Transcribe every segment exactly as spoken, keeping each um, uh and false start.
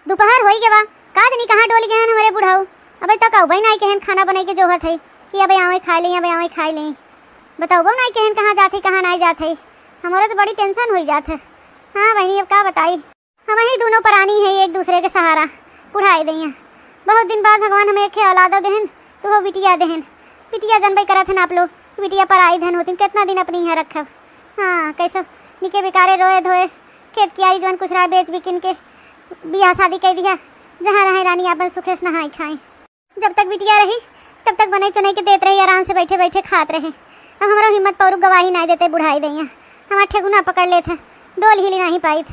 दोपहर होई गवा, का जनी कहाँ डोल गए हैं हमरे बुढ़ऊ। अबे तक अउबे नाई कहेन, खाना बनाई के जोहत है कि अबे आवे खाए लें, अबे आवे खाए लें। बताओ नाई कहेन कहाँ जात है, कहाँ नाई जात है। हमारा तो बड़ी tension होई जात है। हाँ बहिनी, अब का बताई, हम ही दोनों परानी है एक दूसरे के सहारा, बुढ़ाई दइया। बहुत दिन बाद भगवान हमें एक औलादो देहन, तो हो बिटिया देहन। बिटिया जनबे करत हन आप लोग, बिटिया पराई धन होतिन, कितना दिन अपनी यहाँ रखब। हाँ, कैसो निके बेकारे रोए धोए, खेत कियारी जवन कुछ रहा बेच बिकिन के बियाह शादी कर दिया, जहाँ रहे रानी आपन सुखे से नहाए खाए। जब तक बिटिया रही तब तक बने चुने के देत रही, आराम से बैठे बैठे खात रहे। अब हमरो हिम्मत पौरुख गवाही नाई देते बुढ़ाई दइया, हमार ठेहुना पकड़ लेत है, डोल हिली नाहीं पाइत।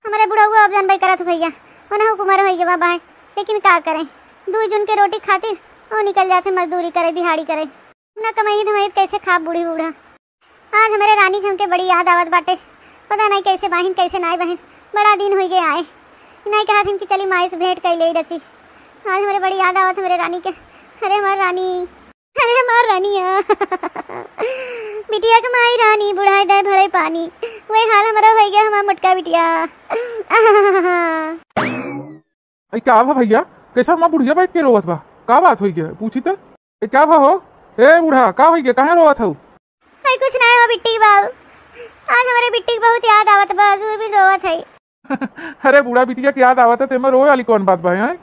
हमरे बुढ़ऊ अब जनबे करत भइया, उनहु के उमर होई गवा बाय, लेकिन का करें, दुई जून के रोटी खातिर वो निकल जाते मजदूरी करे, दिहाड़ी करे। अपना कमाई धमाई कैसे खाब बूढ़ी बूढ़ा। आज हमरे रानी के हमके बड़ी याद आवत बाटे, पता नहीं कैसे बाहिन कैसे नाई बहिन, बड़ा दिन होई गए आए। नाई कहत हन कि चली माई से भेंट कर ले रची। आज हमरे बड़ी याद आवत हमरे रानी के। अरे हमार रानी, अरे हमार रानिया। बिटिया के माई रानी, बुढ़ाई दे भरे पानी। वही हाल हमारा होई गया, हमार मोटका बिटिया। अई का भा भइया, कैसा माँ बुढ़िया बैठ के रोवत बा? का बात होई गया, पूछी त। ए का भा हो? ए बूढ़ा, का होई गया, काहे रोवत हऊ? अई कुछ नाई हो बिट्टी बाबू, आज हमरे बिट्टी के बहुत याद आवत बा, आज वो भी रोवत है। अरे बूढ़ा, बिटिया के याद आवत है, तेमे रोए वाली कौन बात बा, हैं?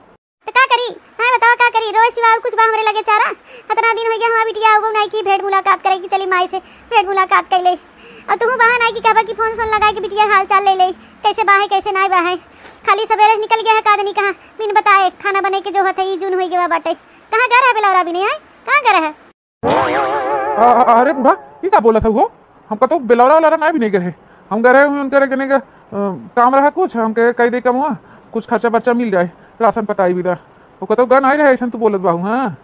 तो का करी? हाँ बतावा का करी? रोए सिवा और कुछ बा हमरे लगे चारा? इतना दिन हो गया हमार बिटिया आउबो नाई की भेंट मुलाकात करे कि चली माई से भेंट मुलाकात कर ले। और तुहू बहा नाई कि कहबा कि फोन सोन लगाए कि बिटिया हाल चाल ले ले, कैसे बा है कैसे नाई बा है। खाली सवेरे से निकल गया है का दनी कहाँ बिन बताए, खाना बने के जोहत है, ई जून होई गवा बाटे। कहाँ गए रहे बेलौरा बिने आए? कहाँ गए रहे? आ, आ, अरे बूढ़ा, ई का बोलत हऊ हो? हम कतौ बेलौरा वेलौरा ना भी नहीं गए। हम गए रहे, उनकर एक जने के, अ, काम रहा कुछ, हम कहे, कह दे कमवा, कुछ खर्चा बर्चा मिल जाए, राशन पताई भी दा। वो कतौ गए नहीं रहे, ऐसन तू बोलत बाहू, हाँ?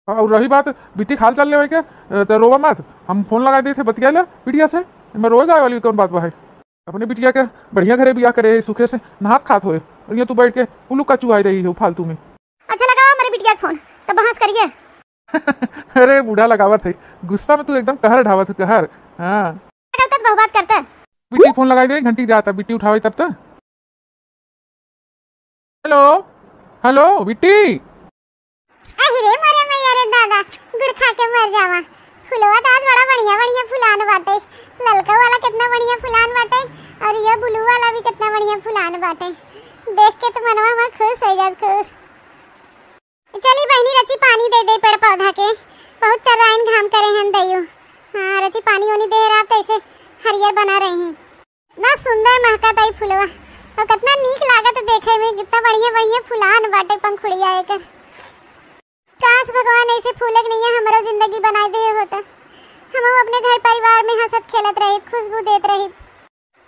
और रही बात बिट्टी के हाल चाल लेवे के, अ, तो रोवा मत, हम फोन लगा देते, बतिया ले बिटिया से। एमे रोए गावे वाली कौन बात बा है? अपने बिटिया के बढ़िया घरे बियाह करे, सुखे से नहात खात होए, और ये तू बैठ के उल्लू का चुआई रही हो फालतू में। अच्छा लगावा हमरे बिटिया के फोन, तब बहस करिए। अरे बूढ़ा लगावत है, गुस्सा में तू एकदम कहर ढावत है, कहर। हाँ। कल तक बहु बात करता। बिट्टी फोन लगाई दे, घंटी जाता, बिट्टी उठावे तब तक। हेलो, हेलो बिट्टी। अरे रे मरे मैया रे दादा, गुड़ खा के मर जावा। फुलवा तो आज बड़ा बढ़िया बढ़िया फुलान बाटे। ललका वाला कितना बढ़िया फुलान बाटे और ये ब्लू वाला भी कितना बढ़िया फुलान बाटे। देख के तो मनवा में खुश हो जात, खुश। चली बहिनी रची पानी दे दे पेड़ पौधा के, बहुत चर्राइन घाम करे हन दइयो। हाँ रची पानी ओनी दे रहा तो ऐसे हरियर बना रही हैं। इतना सुंदर महकत आई फुलवा और कितना नीक लागत देखे में, कितना बढ़िया बढ़िया फुलान बाटे पंखुड़िया एकर। काश भगवान ऐसे फूले के नैया हमरो जिंदगी बनाए दे होता, हम अपने घर परिवार में हंसत खेलत रही, खुशबू देत रही।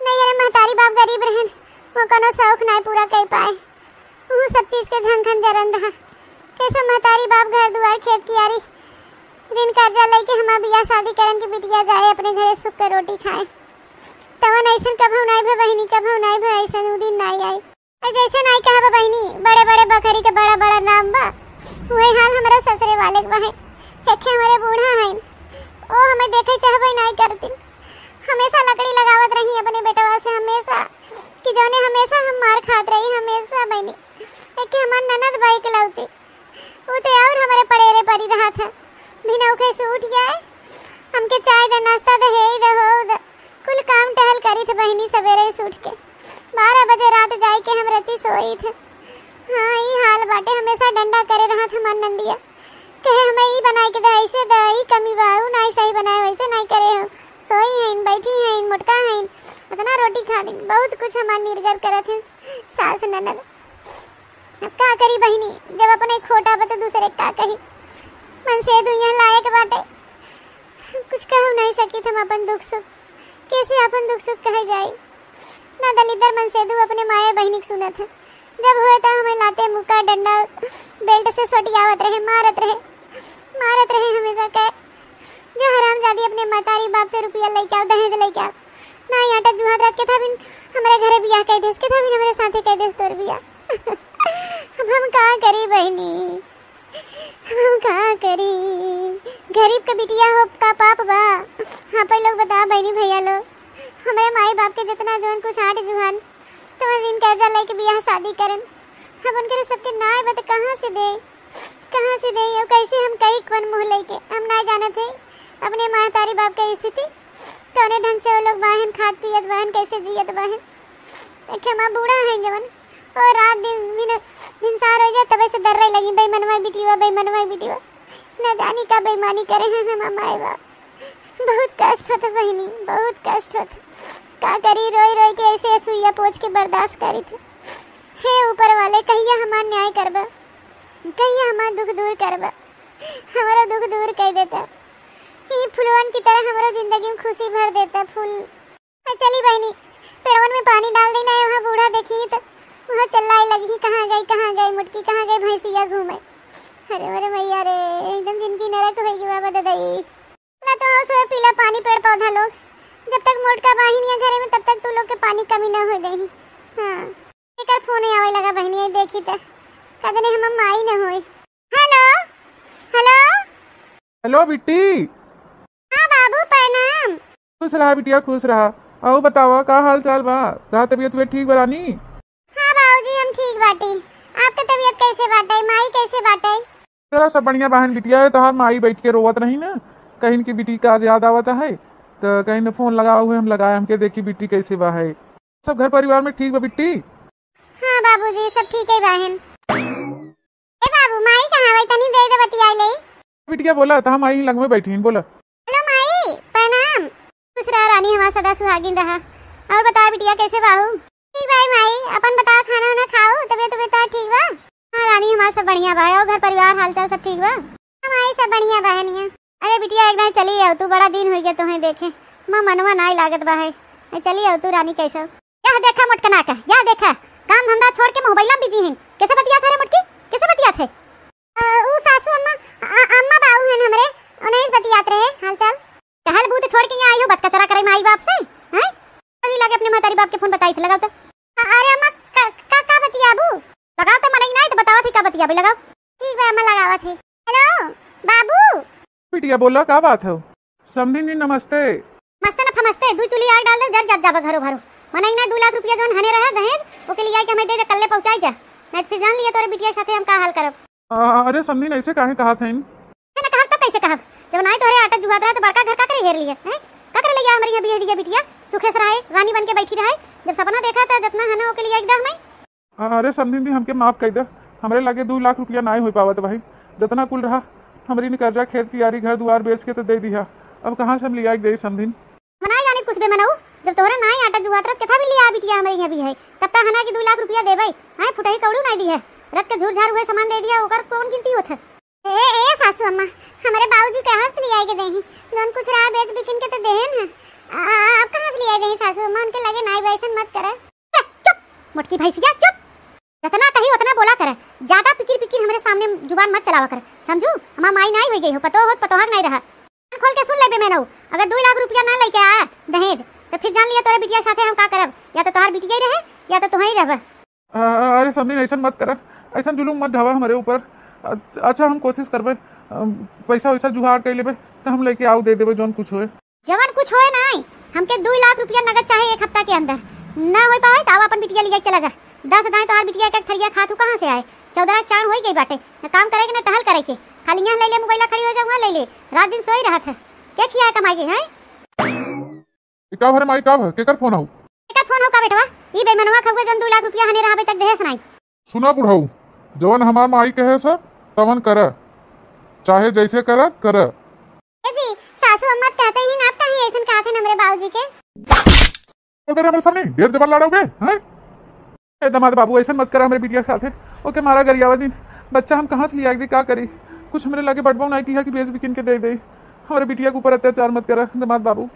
नहीं अरे महतारी बाप गरीब रहन, वो कोनो शौक नाय पूरा कर पाए। वो सब चीज के झंखन जरन रहा। कैसे महतारी बाप घर दुआर खेत कियारी ऋण कर्जा लेके हमार बियाह शादी करन के बिटिया जाए अपने घरे सुख के रोटी खाए। तवन ऐसन कभू नाय भे बहिनी, कभू नाय भे ऐसन, उ दिन नाय आई। ऐ जैसे नाय कहबे बहिनी, बड़े बड़े बखरी के बड़ा बड़ा नाम बा। वही हाल हमरे ससुरे वाले के बा है। देखे हमरे बूढ़ा हैं, ओ हमें देखे चाहबे नाय करती। हमेशा लकड़ी लगावत रही अपने बेटवा से, हमेशा कि जौने हमेशा हम मार खात रही, हमेशा बहिनी। एक हमार ननद बा इकलौती, उ तो और हमरे पड़ेरे परी रहत है। बिना उठे से उठ जाए, हमके चाय दे, नाश्ता दे, हे दे, हो दे, कुल काम टहल करी थे बहिनी। सवेरे से उठ के बारह बजे रात जाए के हम रची सोई थे। हाँ, ई हाल बाटे, हमेशा डंडा करे रहत हमार नंदिया। कहे हमें ई बनाए के दे, ऐसे दे, ई कमी बा, ऊ नाई सही बनाए, वैसे नाई करे हो। सोई हैं, बैठी हैं, मोटका हैं, इतना रोटी खा दिन, बहुत कुछ हमार निर्गर करत हैं सास ननद। अब का करी बहिनी, जब अपने खोटा बा तो दूसरे का कही। मन से दुनिया लायक बाटे, कुछ कह नहीं सकित हम अपन दुख सुख, कैसे अपन दुख सुख कहे जाई। ना दलिद्दर मन से दू अपने माए बहिनी के सुनत है। जब होए त हमें लाते मुक्का डंडा बेल्ट से सोटियावत रहे, मारत रहे, मारत रहे हमेशा कहे, जो हरामजादी अपने मतारी बाप से रुपया लेके आओ, दहेज लेके आओ। ना ई आटा जुहात रात के था बिन हमरे घरे बियाह कह देस, के था बिन हमरे साथे कह देस तोर बियाह। अब हम का करी बहिनी, हम का करी? गरीब के बिटिया हो का पाप बा? हाँ, पे लोग बता बहिनी भैया लोग, हमरे माई बाप के जितना जौन कुछ आठ जुहान तवन ऋण कर्जा लेके बियाह शादी करन, अब उनकरे सबके नाय बा त कहाँ से दे, कहाँ से दे? और कैसे हम कई कौन मुँह लेके? हम नाय जानत है अपने महतारी बाप के स्थिति, कौने ढंग से वो लोग बाहन खात पियत बाहन, कैसे जियत बाहन। देखे, हम बूढ़ा हैं जवन, और रात दिन बिन भिनसार हो जाए तबे से दर्रे लगी, बेईमनवा बिटिया, बेईमनवा बिटिया। ना जानी का बेईमानी करे हैं हम माए बाप। बहुत कष्ट होत बहिनी, बहुत कष्ट होत। का करी, रोई रोई के ऐसे सुइया पोछ के बर्दाश्त करी थे। हे ऊपर वाले, कहिया हमार न्याय करबा, कहिया हमार दुख दूर करबा, हमारा दुख दूर कर देता। ई फुलवन की तरह हमारा जिंदगी में खुशी भर देता फूल। आ, चली बहिनी, पेड़वन में पानी डाल दी ना, वहाँ बूढ़ा देखी तो वहाँ चिल्लाए लगी, "कहाँ गई, कहाँ गई मुटकी, कहाँ गई भैंसिया घूमे?" अरे, अरे मैया रे, एकदम जिंदगी नरक हो गई बाबा ददाई। ला तो आओ सोए पीला पानी पेड़ पौधा लोग, जब तक मोटका बाहिन या घरे में तब तक तू लोग के पानी कमी ना हो दे। हाँ, एकर फोन आवे लगा बहिनी, ये देखी त कदने हम माई न होई। हेलो, हेलो। हेलो बिट्टी। हाँ बाबू, प्रणाम। खुश रहा बिटिया, खुश रहा। अउ बतावा, का हाल चाल बा? तहार तबीयत उबीयत ठीक बा रानी? हाँ बाबूजी, हम ठीक बाटी। आपके तबीयत कैसे बाटे? माई कैसे बाटे? चलो, सब बढ़िया बहन बिटिया है। तहार माई बैठ के रोवत रही ना, कहिन कि बिट्टी का आज याद आवत है, तो कहिन फोन लगावा हुए हम लगाए, हमके देखी बिट्टी कैसे बा है। सब घर परिवार में ठीक बा बिट्टी? हाँ बाबूजी, सब ठीक है बहन। ए बाबू, माई कहाँ बाई? तनी दे दे बतियाई ले। बिटिया बोला, तो हम आई लंग में बैठी हैं, बोला। हेलो माई, प्रणाम। खुश रहा रानी, हमार सदा सुहागिन रहा। और बता बिटिया, कैसे बाहू? ठीक बाई माई, अपन बता, खाना वाना खाऊ, तबीयत उबीयत तो ठीक बा? हाँ रानी, हमार सब बढ़िया बा। और घर परिवार हालचाल सब ठीक बा? हाँ माई, सब बढ़िया बा हनिया। अरे बिटिया, एक दाई चली आओ तू, बड़ा दिन हो गया तुम्हें देखे, माँ मनवा नाई लागत बा है। ए, चली आओ तू रानी, कैसे? यह देखा मोटकना का, यह देखा, काम धंधा छोड़ के मोबाइल में बिजी हैं। कैसे बतियात है रे मोटकी, कैसे बतियात है? आ, ऊ सासू अम्मा, आ, अम्मा बाऊ हन हमरे, उन्हें से बतियात रहे हालचाल। टहल बूत छोड़ के यहाँ आई हो, बतकचरा करे माई बाप से, हैं? अभी लागे अपने महतारी बाप के फोन बताई थे, लगाओ तो। अ-, अरे अम्मा, का, का, का बतियाबू? लगाओ तो मनई नाई तो बतावत ही का बतियाबे, लगाओ। ठीक बा अम्मा, लगावत है। हेलो, बाबू। बिटिया बोला, का बात है? समधिन जी नमस्ते। मस्ते न फमस्ते, दू चुली आग डाल दे, जर जब जाबा घरो भरो। मनई ना दू लाख रुपया जौन हने रहे दहेज, ओके लिया के हमें दे दे, कल्ले पहुँचाई जा, नहीं तो फिर जान लिया तोरे बिटिया के साथे हम का हाल करब। आ, अरे समधिन, ऐसे काहे कहत हईन? है ना, कहब तब कैसे कहब? जब नाई तोहरे आटा जुआत रहा तो बड़का घर का करे घेर लिए, हैं? का करे ले गया हमारे यहाँ बिया दिया बिटिया? सुखे से रहे, रानी बन के बैठी रहे। जब सपना देखा था जितना है ना ओके लिए एकदम नहीं। आ, अरे समधिन दी, हमके माफ कर दे, हमरे लगे दू लाख रुपया नाई हो पावत भाई। जितना कुल रहा, हमरी निकर्जा खेत कियारी घर दुआर बेच के तो दे दिया, अब कहाँ से हम लिया के दे समधिन? मनाए जानित कुछ बे मनऊ, जब तोहरे नाई आटा जुआत रहत, केथा भी लिया बिटिया हमरे यहाँ भी है, तब तक हना के दू लाख रुपया देबै, आए फुटही कौड़ू नाई दी है, रच के झूर झार हुए सामान दे दिया, ओकर कौन गिनती होत है? ए, ए सासू अम्मा, हमरे बाबूजी कहाँ से लिया के देही? जौन कुछ रहा बेच बिकिन के तो देहन है। आ, आ, आप कहाँ से लिया देही सासू अम्मा? उनके लगे नाई बैसन मत करे। ए, चुप, मोटकी भैंसिया, चुप। जितना कही उतना बोला करे, ज्यादा पिकिर पिकिर हमरे सामने जुबान मत चलावा करे, समझू? हमार माई नाई हो गई हो, पतोह होत पतोहक नाई रहा। कान खोल के सुन ले बे मेनऊ, अगर दू लाख रुपया ना लेके आया दहेज, तो फिर जान लिया तोरे बिटिया के साथे हम का करब, या तो तोहार बिटिया ही रहे, या तो तुहई रहबे। आ, अरे समधिन, ऐसन मत करा, ऐसन जुलुम मत ढावा हमरे ऊपर। अ-, अच्छा, हम कोशिश करबे, अ, पैसा वैसा जुगाड़ कर लेबे, तो हम लेके आऊ, दे देबे जौन कुछ होए। जवन कुछ होए नाई, हमके दू लाख रुपया नगद चाहे एक हफ्ता के अंदर। ना हो पावे तो आवा अपन बिटिया लिया के चला जा। दस दाएं तोहार बिटिया के थरिया खात हूँ कहाँ से आए? चौदह चांद हो गई बाटे, न काम करे के न टहल करे के। खाली यहाँ ले ले मोबाइल खड़ी हो जा, वहाँ ले ले, रात दिन सोई रहत है। के खिया कमाई के हैं? ई का भरे माई, का भर? केकर फोन आऊ? केकर फोन हो का बेटवा? ई बेमनवा खउआ जौन दू लाख रुपया हने रहा अबे तक देहे से नाई। सुना बुढ़ऊ, जवन हमार माई कहे स तवन कर, चाहे जैसे कर कर। ए जी, सासू अम्मा कहते ही ना, आप काहे ऐसन कहत हैं हमरे बाबूजी के? बोल बे रे हमरे सामने ढेर जबान लड़ाऊ बे, हैं? ए दमाद बाबू, ऐसन मत करा हमरे बिटिया के साथे। ओके मारा गरियावा जिन, बच्चा हम कहाँ से लिया दी, का करी? कुछ हमरे लगे बटबो नाई किया कि बेच बिकिन के दे दे। हमरे बिटिया के ऊपर अत्याचार मत करा दमाद बाबू।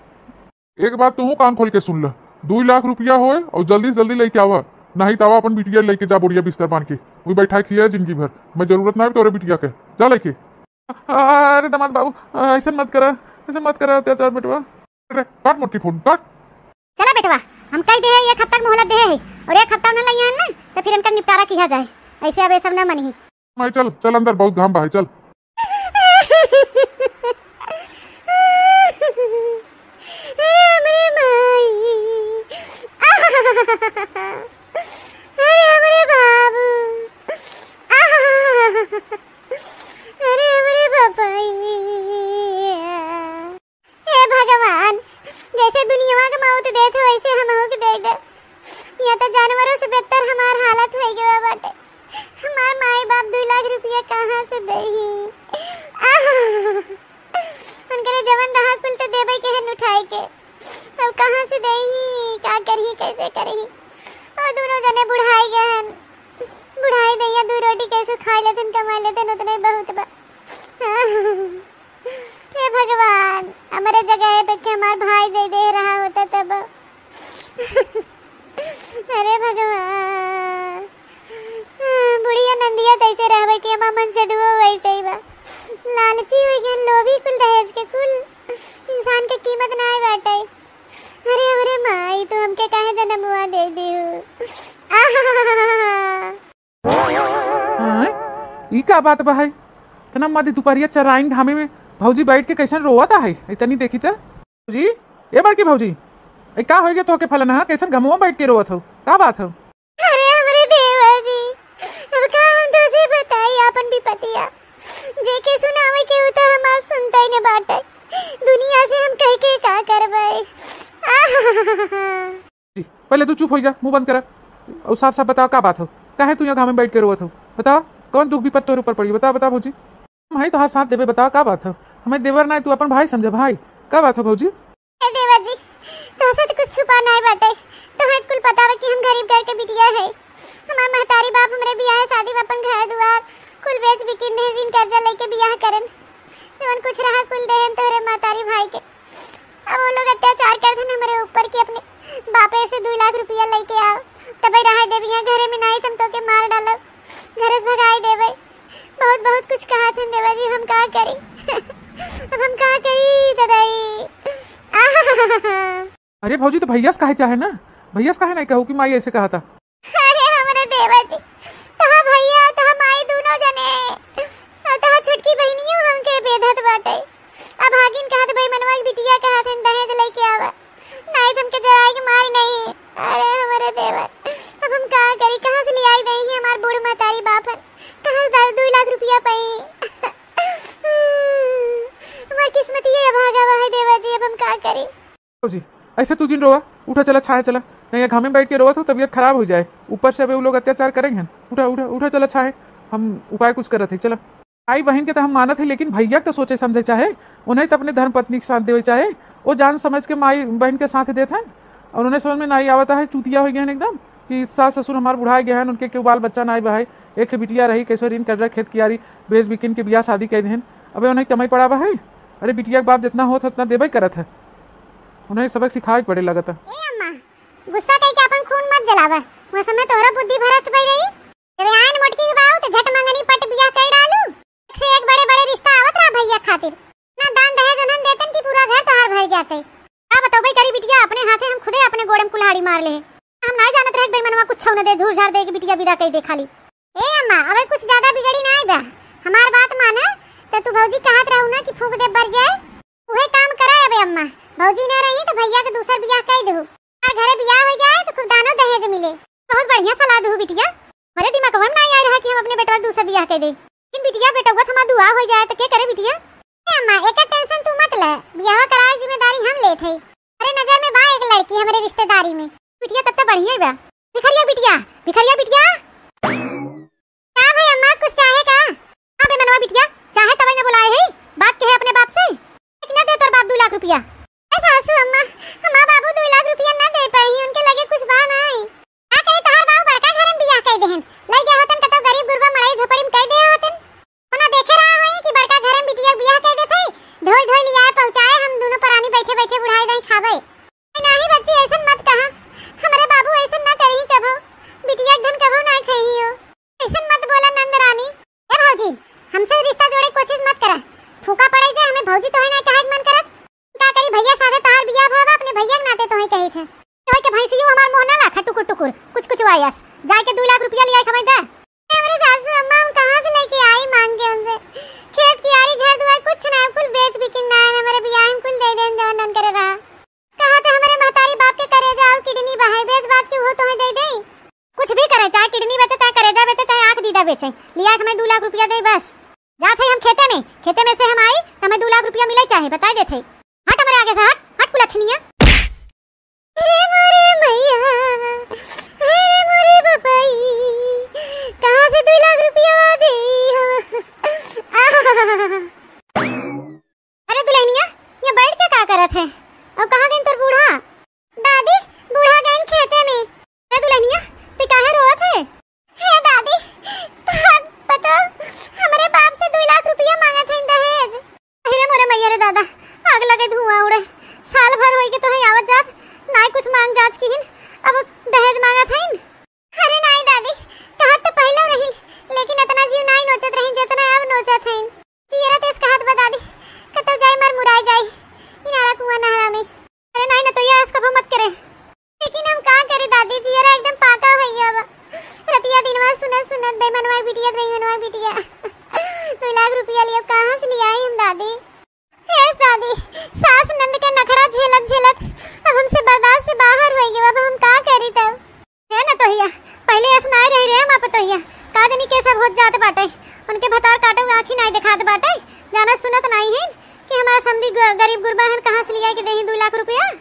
एक बात तू कान खोल के सुन ल, दू लाख रुपया होए और जल्दी से जल्दी लेके आवा, नहीं तो आवा अपन बिटिया लेके जा बोरिया बिस्तर बांध के, वही बैठा खिया जिंदगी भर। मैं जरूरत ना है तोरे बिटिया के, जा लेके। अरे दमाद बाबू, ऐसन मत करा, ऐसन मत करा अत्याचार बेटवा। अरे काट मोटी फोन, काट। चला बेटवा, हम कह दे एक हफ्ता के मोहलत दे है और एक हफ्ता न लइया ना, तो फिर इनका निपटारा किया जाए। ऐसे अब ये सब न मनी। माई चल, चल अंदर, बहुत घाम बा है, चल। अरे हमरे माई, अरे हमरे बाबू। ई का बात बा है? इतना मध्य दुपहरिया चराइन घामे में भौजी बैठ के कैसन रोवत है? ए, तनी देखी त। भौजी, ए बड़की भौजी, ए का होइ गया तोहके फलनहा? कैसन घमवा बैठ के रोवत हो? का बात हो? अरे हमरे देवर जी, अब का हम तोसे बताई आपन विपतिया? जेके सुनावे के उ त हमार सुनता ही न बाटे। दुनिया से हम कह के का करबे? आहा। जी, पहले तू चुप होइ जा, मुंह बंद करा। और साफ साफ बताओ का बात हो, काहे तू यहाँ घामे में बैठ के रोवत हो? बताओ, कौन दुख विपत तोहरे ऊपर पड़ी? बताओ, बताओ भौजी। हम हई तोहार साथ देबे, बताओ का बात हो? हमें देवर ना, तू अपन भाई समझा भाई, का बात हो भौजी? ए देवर जी, तोहसे तो कुछ छुपा नाई बाटे, तोहे तो कुल पता बा कि हम गरीब घर के बिटिया है। हमार महतारी बाप हमरे बियाह शादी में अपन घर दुआर कुल बेच बिकिन दहेज ऋण कर्जा लेके बियाह करन, जवन कुछ रहा कुल देहन तोहरे महतारी भाई के। अब वो लोग अत्याचार करत हन हमरे ऊपर कि अपने बापे से दुई लाख रुपया लेके आओ, तबे रहे देब यहाँ घरे में, नाई त हम तोके मार डालब, घरे से भगाई देबे। बहुत बहुत कुछ कहत हन देवर जी, हम का करी? अब हम का करी ददाई? आहा। अरे भौजी, तो भैया से काहे चाहे ना, भैया से काहे नहीं कहू कि माई ऐसे कहा था? अरे हमरे देवर जी, तोहार भैया, तोहार माई दोनों जने, और तोहार छोटकी बहिनियो हमके बेधत बाटे। अभागिन कहत बेईमनवा के बिटिया कहत हन दहेज लेके आवा, नाई त हमके जराई के मारी नहीं। अरे हमरे देवर, अब हम का करी, कहाँ से लियाई दही हमार बूढ़ महतारी बाप हन, कहाँ से दुई लाख रुपया पाई? हमार किस्मत ये अभागा बा है देवर जी, अब हम का करी? भौजी, ऐसे तू जिन रोवा, उठा चला छाहे चला। नहीं, ये घामे में बैठ के रोवत हो, तबीयत खराब हो जाए, ऊपर से अबे उ लोग अत्याचार करेंगे। उठा, उठा, उठा चला छाहे, हम उपाय कुछ करत है, चला। आई बहन के तो हम मानत है, लेकिन भैया के तो सोचे समझे चाहे, उन्हें तो अपने धर्म पत्नी के साथ देवे चाहे। वो जान समझ के माई बहन के साथ देत हन, और उन्हें समझ में नहीं आवता है, चूतिया हो गए हैं एकदम कि सास ससुर हमार बुढ़ाए गए हैं, उनके क्यों बाल बच्चा नहीं बहाए, एक बिटिया रही, कैसे ऋण कर्जा खेत कियारी बेच बिकिन के बियाह शादी कर देहन। अबे उन्हें कमाई पड़ा बा है। अरे बिटिया के बाप जितना होत उतना देबे करत है, उन्हें सबक सिखावे के पड़े लगत है। ए अम्मा, गुस्सा कई के अपन खून मत जलावा, वह समय तोहरा बुद्धि भ्रष्ट भई रही। जब आयन मोटकी के बाऊ तो झट मंगनी पट बियाह कर डालू। एक से एक बड़े बड़े रिश्ता आवत रहा भैया खातिर, ना दान दहेज उन्हन देतन कि पूरा घर तोहार भर जाते। का बतौबे करी बिटिया, अपने हाथे हम खुदे अपने गोड़े में कुल्हाड़ी मार ले। हम नाई जानत रहे कि बेईमनवा कुछ न दे, झूर झार दे के बिटिया विदा कई दे खाली। ए अम्मा, अबे कुछ ज्यादा बिगड़ी नाई बा, हमार बात माना। तो तू भौजी कहत रहू ना कि फूंक दे बर जाए, उहे काम करा। अबे अम्मा, भौजी ना रही तो भैया के दूसर बियाह कई देहू, और घरे बियाह हो जाए तो खूब दानो दहेज मिले। बहुत बढ़िया सलाह देहू बिटिया, हमारे दिमाग में नाई आए रहा कि हम अपने बेटवा के दूसर बियाह कई दे। लेकिन बिटिया, बेटवा हमार दुआ हो जाए तो के करे बिटिया? ए अम्मा, एकर टेंशन तू मत ले, बियाह कराए जिम्मेदारी हम लेत हई। अरे नजर में बा एक लड़की हमरे रिश्तेदारी में। बिटिया तब तो बढ़िया ही बा। भिखरिया बिटिया, भिखरिया बिटिया। का भाई अम्मा, कुछ चाहे का? हाँ बे मनवा बिटिया, चाहे तबे न बुलाए है, बात के है अपने बाप से। कितना दे तोर बाप दो लाख रुपया? ए सासू अम्मा, हमार बाबू दो लाख रुपया ना दे पाई, उनके लगे कुछ बा नाई। का करे तोहार बाबू बड़का घर में बियाह कई देहन, लई गए होतन कतो गरीब गुरबा मड़ई झोपड़ी में कई दे होतन। ओना देखे रहा होई कि बड़का घर में बिटिया के बियाह कई देत हई, ढोई ढोई लियाए पहुँचाए, हम दोनों परानी बैठे बैठे बुढ़ाई दाई खाबे। ए नाही बच्ची, ऐसन मत कहा, हमरे बाबू ऐसन ना करी कभो, बिटिया के धन कभो ना खई हो। ऐसन मत बोला नंद रानी। ए भौजी, हमसे रिश्ता जोड़े के कोशिश मत करा। फूका पड़े जे हमें भौजी तोहे ना कहे के मन करत। का करी भैया साथे तोहार बियाह भवा, अपने भैया के नाते तोहे कही थे। तोहे के भैंसियो हमार मुंह ना लाखा टुकुर टुकुर, कुछ कुछ वायस। जाए के दो लाख रुपया लिया हमें दे। ए हमरे सासू अम्मा, हम कहाँ से लेके आई मांग के उनसे? खेत कियारी घर दुआर कुछ ना, कुल बेच बिकिन ना, हमारे बियाह में कुल दे देन जवन नन करे रहा। कहा थे हमरे महतारी बाप के करेजा और किडनी बहाए, बेच बाच के वो तोहे दे दे। कुछ भी करे, चाहे किडनी बेचे, चाहे करेजा बेचे, चाहे आंख दीदा बेचे, लिया के हमें दो लाख रुपया दे बस। जात है हम खेते में, खेते में से हम आई तो हमें दो लाख रुपया मिले चाहे, बताई देते। हट हमरे आगे से, हट, हट कुलछनिया। हे मोरे मैया, हे मोरे बपाई, कहाँ से दो लाख रुपया दे हम? आहा। अरे दुल्हनिया, ये बैठ के का करत है? और कहाँ गइन तोर बूढ़ा? दादी, बूढ़ा गइन खेते में। अरे दुल्हनिया, ते काहे रोवत है? हे दादी, तोहार पतो हमरे बाप से दो लाख रुपया मांगत है दहेज। अरे मोरे मैया रे दादा, आग लगे धुआं उड़े। साल भर होई के तोहे आवत जात, नाई कुछ मांग जांच किहिन, अब दहेज मांगत हइन। अरे नाई दादी, बेईमानवा के बिटिया, बेईमानवा के बिटिया। दुई लाख रुपया लिया, कहाँ से लियाई हम दादी? हे दादी, सास नंद के नखरा झेलत झेलत अब हमसे बर्दाश्त से बाहर होइ गए, अब हम का करी तब? हे नतोहिया, पहिले अस नाई रही रे माँ पतोहिया, का जानी के सब होत जात बाटे। उनके भतार काटो आँखी नाई देखात बाटे, जाना सुनत नाई है कि हमार समधी ग-, गरीब गुरबा हन, कहाँ से लिया के देही दुई लाख रुपया?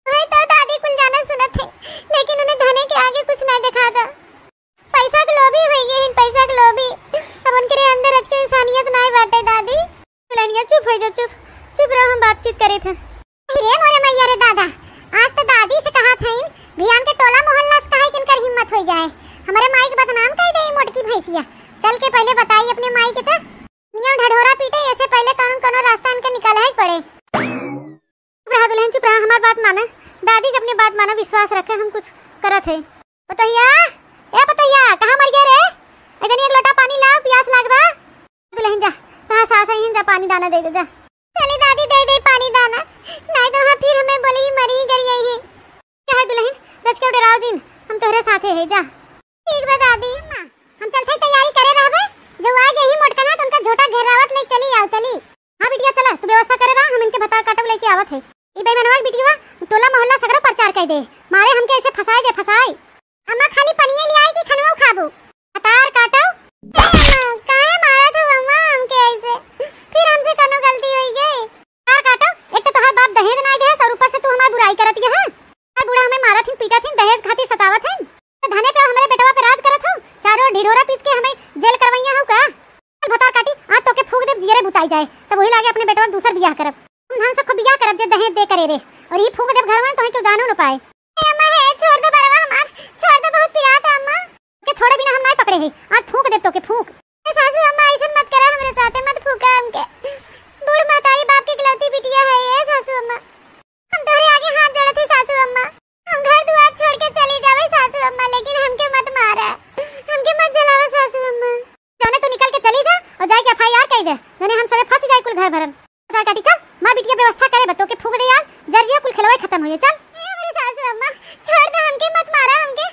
वही तो दादी कुल जाना सुनत है, लेकिन उन्हें धने के आगे कुछ नाई देखाता। पैसा के लोभी होइ गए हैं, पैसा के लोभी। अब उनके रे अंदर आज के इंसानियत नाई बाटे दादी। दुल्हनिया चुप होइ जा, चुप, चुप रहो, हम बातचीत करे थे। अरे मोरे मैया रे दादा, आज तो दादी से कहा था इन भियान के टोला मोहल्ला से कहा कि इनकर हिम्मत होइ जाए, हमारे माई के बदनाम कर दे मोटकी भैंसिया। चल के पहिले बताई अपने माई के तो। नियम ढढोरा पीटे, ऐसे पहिले कानून कोनो रास्ता इनके निकाले ही पड़े। चुप रहा दुल्हन, चुप रहा, हमार बात माना, दादी के अपनी बात माना, विश्वास रखे, हम कुछ करत है। पतोहिया, ए पतोहिया, कहाँ मर गया रे? इधर एक लोटा पानी लाओ, प्यास लाग बा। दुल्हन जा, कहाँ सास आई हैं, जा पानी दाना दे दे, जा। चली दादी, दे दे पानी दाना, नहीं तो वहाँ फिर हमें बोली मरी गई है। क्या है दुल्हन, रच के डराओ जिन, हम तोहरे साथे है, जा। ठीक बा दादी। अम्मा, हम चलते तैयारी करे रहबे, जो आ जाही मोटकना तो उनका झोटा घेरावत ले चली आओ, चली। हाँ बिटिया, चला, तू व्यवस्था करे रहा, हम इनके भतार काटब लेके आवत है। ई बेईमानवा के बिटिया टोला मोहल्ला सगरो प्रचार कर दे, मारे हमके ऐसे फंसाए दे, फंसाए। अम्मा, खाली पनिये ले आई कि खनवा खाबू? भतार काटो। ए अम्मा, काहे मारत हो अम्मा हमके ऐसे? फिर हमसे कनो गलती होई गई? भतार काटो, एक तो तोहार बाप दहेज ना दे और ऊपर से तू हमार बुराई करत है, हाँ? हर बूढ़ा हमें मारत हिन, पीटत हिन, दहेज खातिर सतावत हिन। तो धने पे हमरे बेटवा पे राज करत हो, चारों ओर ढिढोरा पीस के हमें जेल करवैया हो का? चल भतार काटी, आज तोके फूंक देब जियरे बुताई जाए, तब वही लागे अपने बेटवा के दूसर बियाह करब। हम धन से खूब बियाह करब जे दहेज दे करे रे, और ई फूंक देब घर में, तोहे क्यों जानो न पाए। ए अम्मा हे, छोड़ दो बरवा हमार, छोड़ दो, बहुत पिरात है अम्मा। के छोड़े बिना हम नाई पकड़े है, आज फूंक देब तोके फूंक। ए सासू अम्मा, ऐसन मत करा हमरे साथे, मत फूंका हमके। बूढ़ महतारी बाप के इकलौती बिटिया है, ए सासू अम्मा। हम तोहरे आगे हाथ जोड़त ही सासू अम्मा, हम घर दुआर छोड़ के चली जावे सासू अम्मा, लेकिन हमके मत मारा, हमके मत जलावा सासू अम्मा। जौने तू निकल के चली जा और जाके एफ आई आर कई दे, जौने हम सबे फंस जाए कुल घर भरन। चल काटी चल, माँ बिटिया व्यवस्था करे बा, तोके फूंक दे आज, जरिया कुल खेलवाई खत्म हो जाए, चल। ए हमरे सासू अम्मा, छोड़ दे हमके, मत मारा हमके,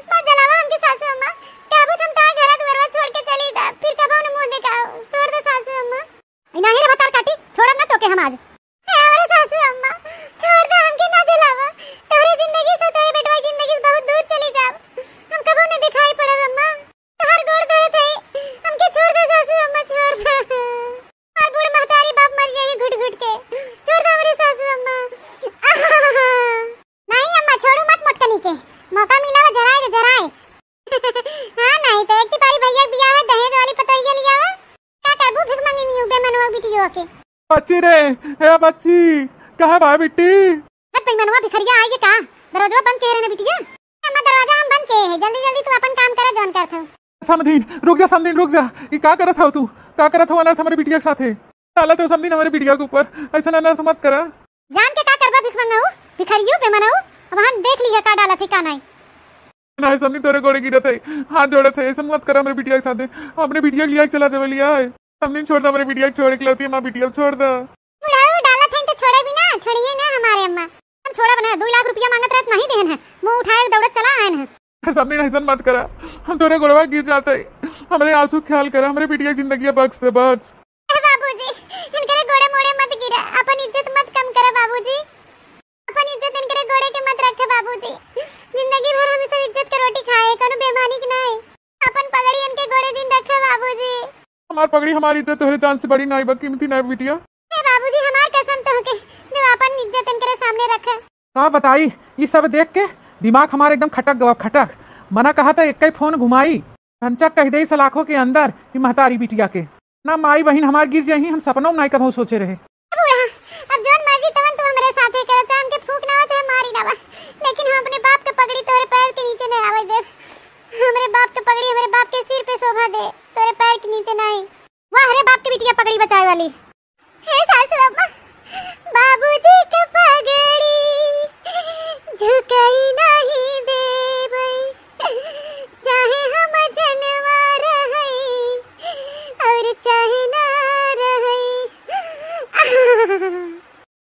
मत जलावा हमके सासू अम्मा, कहबू हम तार घरा दुआरवा छोड़ के चली जा, फिर कबो न मुंह देखाओ, छोड़ दे सासू अम्मा। ई नाही रे भतार काटी, छोड़ब ना तोके हम आज। हे हमरे सासू अम्मा, छोड़ दे हमके, ना जलावा। तोहरे जिंदगी से, तोहरे बेटवा की जिंदगी से बहुत दूर चली जाब। हम कबो न दिखाई पड़ब अम्मा। तोहर गोड़ धरत है, हमके छोड़ दे सासू अम्मा, छोड़ दे। और बूढ़ महतारी बाप मर जाए घुट घुट के। छोड़ दे हमरे सासू अम्मा। नहीं अम्मा, छोड़ू मत मोटकनी के। मौका मिला बा, जराए रे, जराए। हाँ, नहीं तो एक तिपारी भैया के बियाह है, दहेज वाली पतोहिया लिया है। का करबू भिख मांगी मियू बेमनवा बिटियो के? बच्ची रे, ए बच्ची, कहाँ बा बिट्टी? हट बेईमानवा भिखरिया आइगे का? दरवाजा बंद के रहने बिटिया। अम्मा दरवाजा हम बंद के है, जल्दी जल्दी तू अपन काम करे जौन करत हो। समधिन, रुक जा समधिन, रुक जा। ई का करत हो तू? का करत हो अनर्थ हमरे बिटिया के साथे? डालत हो समधिन हमरे बिटिया के ऊपर, ऐसा अनर्थ मत करा। जान के का करबा भिख मंगाऊ, भिखरियो बेमनाऊ, अब हम देख लिया का डालत है का नहीं। नहीं समधी, तोरे गोड़े गिरत है, हाथ जोड़त है, ऐसन मत कर हमरे बिटिया के साथे। हमरे बिटिया के लिया के चला जावे लिया है। समधी छोड़ दे हमरे बिटिया के, छोड़ इकलौती माँ बिटिया छोड़ दे। बुढ़ऊ डालत है तो छोड़े भी ना, छोड़िए ना हमारे अम्मा। हम छोड़ब ना, दो लाख रुपया मांगत रहत नहीं देहन है, मुंह उठाए दौड़त चला आयन है। समधी ऐसन मत करा, हम तोरे गोड़वा गिर जाते है। हमरे आंसू ख्याल करा, हमरे बिटिया के जिंदगी बख्श दे, बख्श। ए बाबूजी, इनकरे गोड़े मोड़े मत गिरा, अपन इज्जत मत कम करा बाबूजी, अपन इज्जत इनकरे गोड़े के मत रखे बाबूजी। जिंदगी भर हम सब इज्जत के रोटी खाए, कोनो बेईमानी के नाय। अपन पगड़ी इनके गोड़े जिन रखे बाबूजी। हमार पगड़ी, हमार इज्जत तोहरे जान से बड़ी नाय बा, कीमती नाय बिटिया। ए बाबूजी, हमार कसम तोहके, जो अपन इज्जत इनकरे सामने रखे। का बताई, ई सब देख के दिमाग हमार एकदम खटक गवा, खटक। मना कहा था एक ही फोन घुमाई, ढंचक कह दे सलाखों के अंदर कि महतारी बिटिया के। ना माई बहिन हमार गिर जाही, हम सपनों में नाई कबहूँ सोचे रहे। बूढ़ा, अब जौन मर्जी तवन तू हमरे साथे कर, चाहे हमके फूंक ना हो, चाहे मारी ना बा, लेकिन हम अपने बाप के पगड़ी तोरे पैर के नीचे नहीं आवे देब। हमरे बाप के पगड़ी हमरे बाप के सिर पे शोभा दे, तोरे पैर के नीचे नहीं। वाह रे बाप के बिटिया पगड़ी बचाए वाली। हे सासू अम्मा, बाबूजी के पगड़ी झुकई नहीं देबै, चाहे हम जनवा रहै और चाहे ना रहै।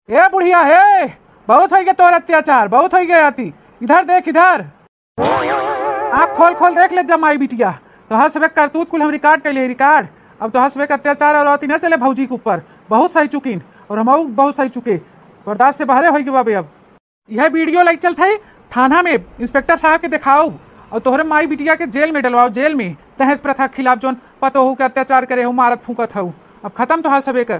ए बुढ़िया हे, बहुत होइ गया तोर अत्याचार, बहुत होइ गया अति। इधर देख, इधर। आँख खोल खोल देख ले जमाई बिटिया, तोहार सबे करतूत कुल हम record कइले, record। अब तोहार सबे के अत्याचार और अति न चले भौजी के ऊपर। बहुत सही चुकिन, और हमहू बहुत सही चुके। बर्दाश्त से बाहरे होई गवा बे अब। यह video लइके चलत हई थाना में, inspector साहब के देखाऊ, और तोहरे माई बिटिया के जेल में डलवाओ, जेल में। दहेज प्रथा के खिलाफ जौन पतोहू के अत्याचार करे हो, मारत फूंकत हऊ, अब खत्म तोहार सबे कर।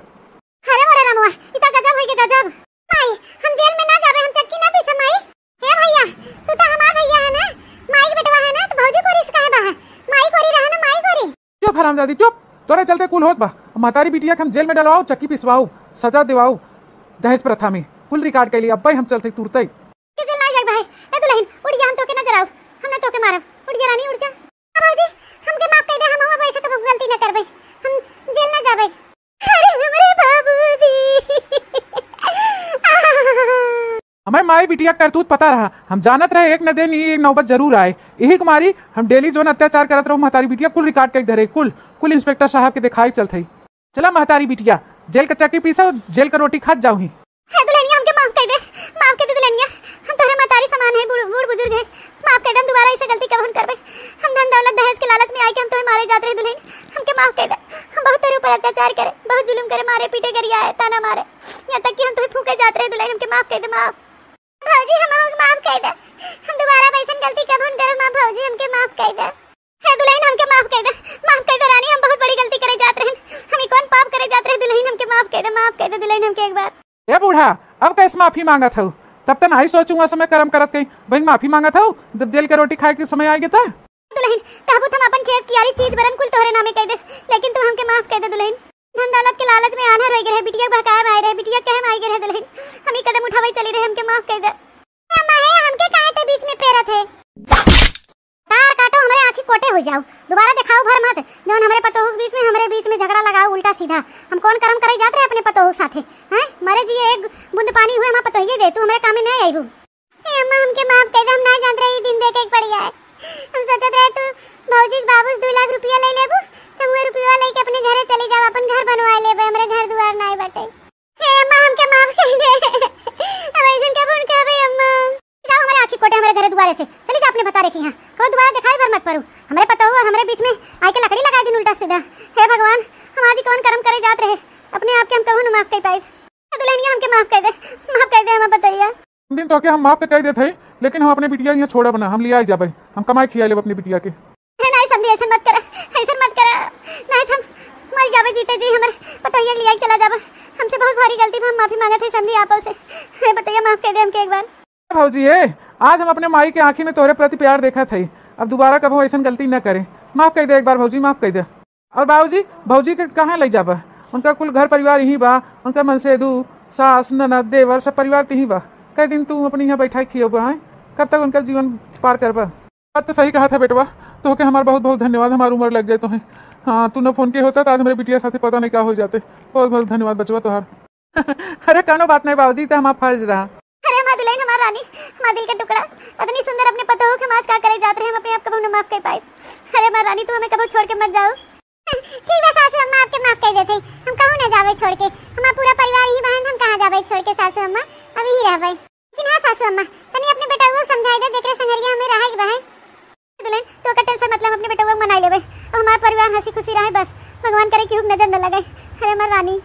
अरे मोरे रमुआ, ई त गजब होई के गजब। माई, हम जेल में ना जाबे, हम चक्की ना पीसे माई। हे भैया, तू त हमार भैया है ना, माई के बेटवा है ना, त भौजी कोरी से काहे बा? माई कोरी रहे ना, माई कोरी। चुप हरामजादी, चुप। तोरे चलते कुल होत बा। महतारी बिटिया के हम जेल में डलवाऊ, चक्की पिसवाऊ, सजा दिवाऊ, दहेज प्रथा में। कुल record कइली, अब्बे हम चलते तुरते। के जेल ना जाए भाई। ए दुल्हन, उठ जा, हम तोके ना जराऊ, हम ना तोके मारब। उठ जा रानी, उठ जा। भौजी, हमके माफ कर दे, हम अब ऐसे कबो गलती न करबे, हम जेल न जाबे। अरे हमरे बाबूजी। हमें माई बिटिया करतूत पता रहा, हम जानत रहे एक न दिन ई नौबत जरूर आए। यही कुमारी हम daily जौन अत्याचार करत रहू, महतारी बिटिया कुल record कइ धरे, कुल, कुल inspector साहब के देखाई चलत हई। चला महतारी बिटिया, जेल के चक्की पीसा, जेल के रोटी खात जाओ ही। हे दुल्हनिया, हमके माफ कर दे, माफ कर दे दुल्हनिया। हम तोहरे महतारी समान है, बूढ़, बूढ़ बुजुर्ग है, माफ कर दे, हम दोबारा ऐसे गलती कबहूँ न करबे। हम धन दौलत दहेज के लालच में आके हम तोहे मारे जात रहे दुल्हन, हमके माफ कर दे। हम बहुत तोहरे ऊपर अत्याचार करे, बहुत जुल्म करे, मारे पीटे, गरियाए, ताना मारे, यहाँ तक कि हम तोहे फूंके जात रहे दुल्हन, हमके माफ कर दे, माफ। भौजी, हम माफ कर दे, हम दोबारा ऐसन गलती कबहूँ न करब, माँ भौजी, हमके माफ कर दे। हे दुल्हन, हमके माफ कर दे, माफ कर दे रानी, हम बहुत बड़ी गलती करे जात रहन। हम ई कौन पाप करे जात रहे दुल्हन, हमके माफ कर दे, माफ कर दे दुल्हन, हमके एक बार। ए बूढ़ा, अब कैसे माफी मांगत हऊ? तब त नाही सोचूं, समय करम करत कहीं बहिन माफी मांगत हऊ, जब जेल के रोटी खाए के समय आइगे त। दुल्हन, कहबू त हम अपन खेत कियारी चीज बरन कुल तोहरे नामे कर दे, लेकिन तू हमके माफ कर दे दुल्हन। धन दौलत के लालच में आन्हर होई गए रहे, बिटिया के बहकाए में आए रहे, बिटिया कहे में आई गए रहे दुल्हन, हम ई कदम उठावे चली रहे, हमके माफ कर दे। ए अम्मा हे, हमके काहे ते बीच में पेरत है? तार काटो, हमरे आँखी कोटे हो जाओ। दोबारा देखाओ भर मत, जौन हमरे पतोहू के बीच में, हमरे बीच में झगड़ा लगाओ उल्टा सीधा। हम कौन करम करे जात रहे अपने पतोहू के साथे? हैं? मरे जिए एक बूंद पानी हुए हमार पतोहिए दे, तू हमरे कामे नहीं आईबू। ए अम्मा, हमके माफ कर दे, हम ना जानत रहे ई दिन देखे के पड़ी आए। हम सोचत रहे तू भौजी के बाबू से दू लाख रुपया ले लेबू, त हम वो रुपया लेके अपने घरे चली जाब, अपन घर बनवाए लेबे, हमरे घर दुआर नाई बाटे। हे अम्मा, हमके माफ कर दे। अब ऐसन कबो न कहबे अम्मा। जाओ हमरे आँखी कोटे हमरे घरे दुआरे से। चली जा अपने भतारे के यहाँ। कबो दुबारा देखाई भर मत परू। हमरे पतोहू और हमरे बीच में आके लकड़ी लगाई दिन उल्टा सीधा। हे भगवान, हम आज ही कौन करम करे जात रहे। अपने आप के हम कबो न माफ कर पाए। दुल्हनिया हमके माफ कर दे। माफ कर दे हमार पतोहिया। दिन तोके हम माफ तो कर देत हई, लेकिन हम अपने बिटिया यहाँ छोड़ब ना, हम लियाई जाबे, हम कमाई खियाई लेब अपने बिटिया के। हे नाई समधी, ऐसन मत करा, ऐसन मत करा, नाई त हम मर जाबे जीते जी, हमर पतोहिया के लियाई चला जाबे। हमसे बहुत भारी गलती बा, हम माफी मांगत हई समधी आपो से। हे पतोहिया, माफ कर दे हमके एक बार। भौजी हे, आज हम अपने माई के आँखी में तोहरे प्रति प्यार देखत हई, अब दोबारा कबो ऐसन गलती न करे, माफ कर दे एक बार भौजी, माफ कर दे। और बाबूजी, भौजी के कहाँ ले जाबा? उनका कुल घर परिवार यहीं बा, उनका मनसेधू, सास, ननद, देवर, सब परिवार त यहीं बा। कई दिन तू अपने यहाँ बैठा खियोबा, हैं? कब तक उनका जीवन पार करबा? बात तो सही कहा था बेटवा, तोहके हमार बहुत बहुत धन्यवाद, हमार उम्र लग जाए तोहे। हाँ, तू न फोन के होता तो आज हमरे बिटिया साथे पता नहीं का हो जाते। बहुत बहुत धन्यवाद बचवा तोहार। अरे कौनो बात नहीं बाबूजी, तो हमार फर्ज रहा। अरे हमार दुल्हन, हमार रानी, हमार दिल के टुकड़ा, इतनी सुंदर अपने पतोहू के हम आज का करे जात रहे, हम अपने आप कबो न माफ कर पाए। अरे हमार रानी, तू हमें कबो छोड़ के मत जाओ। ठीक बा सासू अम्मा, आपके माफ कर देते, हम कहूँ न जाबे छोड़ के, हमार पूरा परिवार यहीं बहन, हम कहाँ जाबे छोड़ के सासू अम्मा, हम यहीं रहबे। लेकिन हाँ सासू अम्मा, तनी अपने बेटउआ के समझाई दे, जेकरे संगरिया हमें रहे के बा। दुल्हन, तू ओकर tension मत ले, हम अपने बेटउआ के मनाई लेबे। अब हमार परिवार हंसी खुशी रहे बस। भगवान करे केहू के नजर न लगे। अरे हमार रानी।